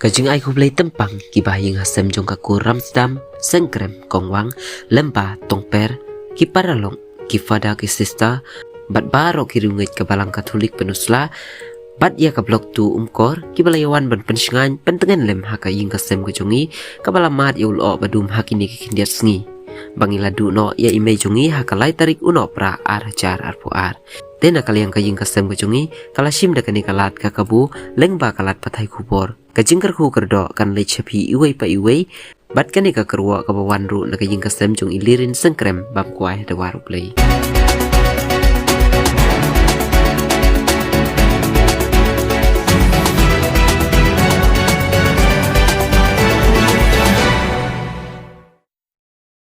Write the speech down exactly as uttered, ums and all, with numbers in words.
Ka jingai khublei tympang ki ba ha ïing ha sem jong ka kur Ramsdam, Sengkrem, Kongwang, Lemba, Tongper, ki paralok, ki fada, ki sister, bad baroh ki riewngeit ka balang Katholik Pynursla, bad ïa ka Block two Umkor, ki ba la ïawan ban pynshngaiñ, pyntngen lem ha ka ïing ka sem ka jong ngi, ka ba la mad ïa u lyoh ba dum ha kine ki khyndiat sngi. Ba ngi la duh noh ïa i mei jong ngi ha ka lai tarik u Nohprah ar hajar arphew ar. Te na ka liang ka ïing ka sem ka jong ngi, ka la shim da kane ka lad ka kabu, lyngba ka lad pathai khubor. Ka jingkyrkhu kyrdoh kan leit sha phi iwei pa iwei, bad kane ka kyrwoh ka ba wan ruh na ka ïing ka sem jong i Lirin Sengkrem bam kwai ha dawar U Blei.